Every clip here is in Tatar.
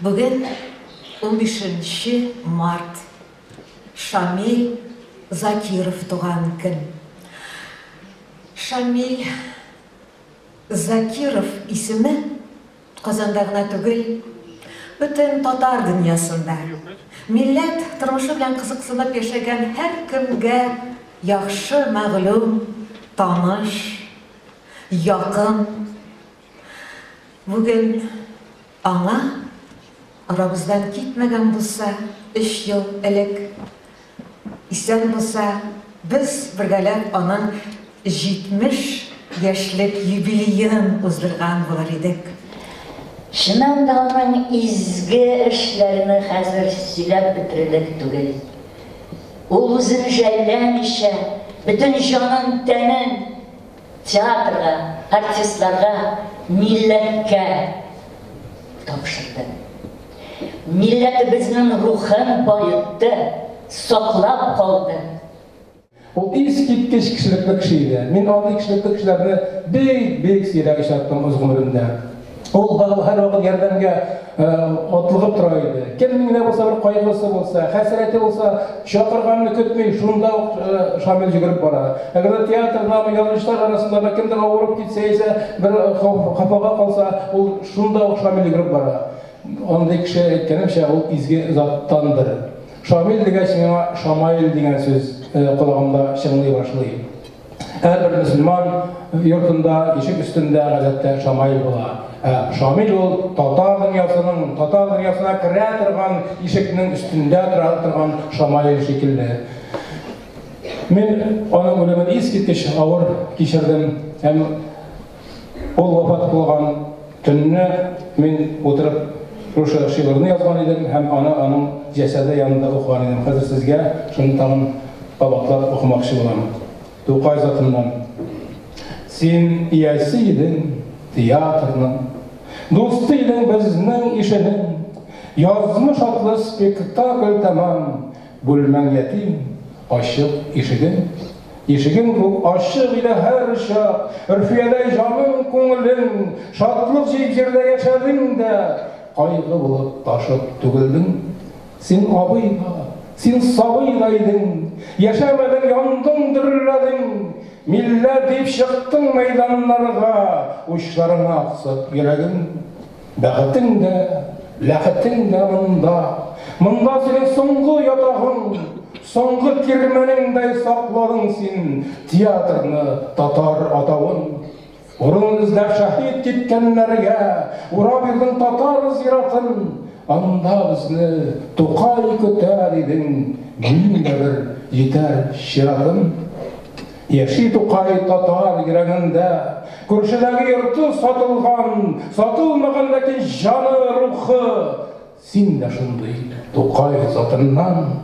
Бүген 15 март. Шамил Закиров туган көн. Шамил Закиров исеме Казанда гына түгел, бөтен татар дөньясында, милләт тормышы белән кызыксынып яшәгән һәркемгә яхшы мәгълүм, таныш, якын. Бүген аңа арабыздан китмәгән булса, өч ел элек исән булса, без бергәләп аның 70 яшьлек юбилеен уздырган булыр идек. Чыннан да аның изге эшләрне хәзер сөйләп бетерерлек түгел. Ул үзен жәлләмичә, бөтен җанын, тәнен театрга, артистларга, милләткә тапшырды. Милләтебезнең рухын баетты, саклап калды. Ул искиткеч кешелекле кеше иде. Мин андый кешелекле кешеләрне бик-бик сирәк очраттым үз гомеремдә. Ул һәрвакыт ярдәмгә атлыгып тора иде. Кемнең генә булса бер кайгысы булса, хәсрәте булса, чакырганны көтми, шунда ук Шамил йөгереп бара. Әгәр дә театрдамы, язучылар арасындамы кемдер авырып китсә яисә бер хафага калса, ул шунда ук Шамил йөгереп бара. Андый кеше, әйткәнемчә, ул изге заттандыр. Шамил дигәч, миңа Шамаил дигән сүз колагымда чыңлый башлый. Һәрбер мөселман йортында ишек өстендә гадәттә Шамаил була. Ә Шамил ул татар дөньясының, татар дөньясына керә торган ишекнең өстендә тора торган Шамаил шикелле. Мин аның үлемен искиткеч авыр кичердем һәм ул вафат булган төнне мин утырып шушы шигырьне язган идем һәм аны аның җәсәде янында укыган идем. Хәзер сезгә шуны тагын кабатлап укымакчы булам. Тукай затыннан. Син иясе идең театрның, дусты идең безнең ишенең. Язмыш атлы спектакль тәмам, бүлмәң ятим, ачык ишегең. Ишегең күк ачык иде һәрчак, Өрфиядәй җаның, күңелең, Шатлык җыеп җирдә яшәдең дә, Кайгы булып ташып түгелдең. Син абый да, син сабый да идең, Яшәмәдең, яндың, дөрләдең. Милләт дип чыктың мәйданнарга, Учларыңа кысып йөрәгең. Бәхетең дә, ләхетең дә монда. Монда синең соңгы ятагың, соңгы кирмәнеңдәй сакладың син театрны, татар атавын. Урын эзләп шәһит киткәннәргә урап йөрдең татар зиратын. Анда безне Тукай көтә, дидең, минем дә бер җитәр чиратым. Яши Тукай татар йөрәгендә. Күршедәге йорты сатылган, сатылмаган, ләкин җаны, рухы. Син дә шундый Тукай затыннан.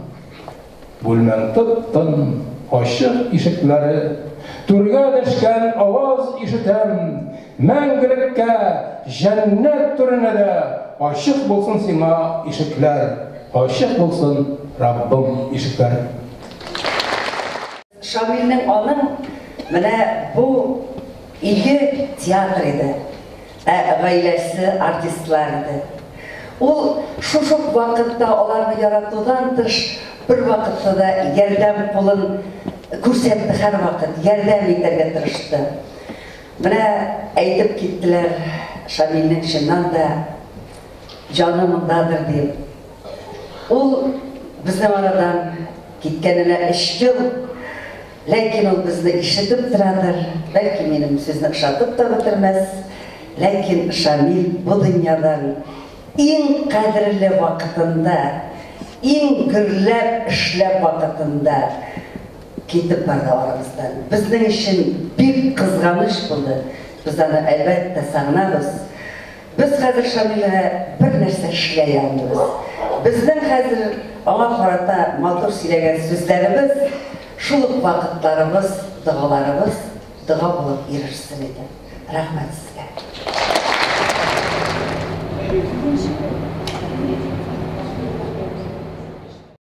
Бүлмәң тып-тын, ачык ишекләре. Түргә дәшкән аваз ишетәм. Мәңгелеккә, җәннәт түренә дә ачык булсын сиңа ишекләр, ачык булсын, Раббым, ишекләр. Шамилнең аның менә бу өе театр иде, ә гаиләсе артистлар иде. Ул шушы ук вакытта аларны яратудан тыш, бервакытта да ярдәм кулын күрсәтте һәрвакыт, ярдәм итәргә тырышты. Менә әйтеп киттеләр, Шамилнең чыннан да җаны мондадыр дип. Ул безнең арадан киткәненә өч ел, ләкин ул безне ишетеп торадыр, бәлки минем сүзне ошатып та бетермәс, ләкин Шамил бу дөньядан иң кадерле вакытында, иң гөрләп эшләп вакытында китеп барды арабыздан. Безнең өчен бик кызганыч булды. Без аны, әлбәттә, сагынабыз. Без хәзер Шамилгә бер нәрсә эшләй алмыйбыз. Безнең хәзер аңа карата матур сөйләгән сүзләребез, шул ук вакытларыбыз, догаларыбыз дога булып ирешсен иде. Рәхмәт сезгә.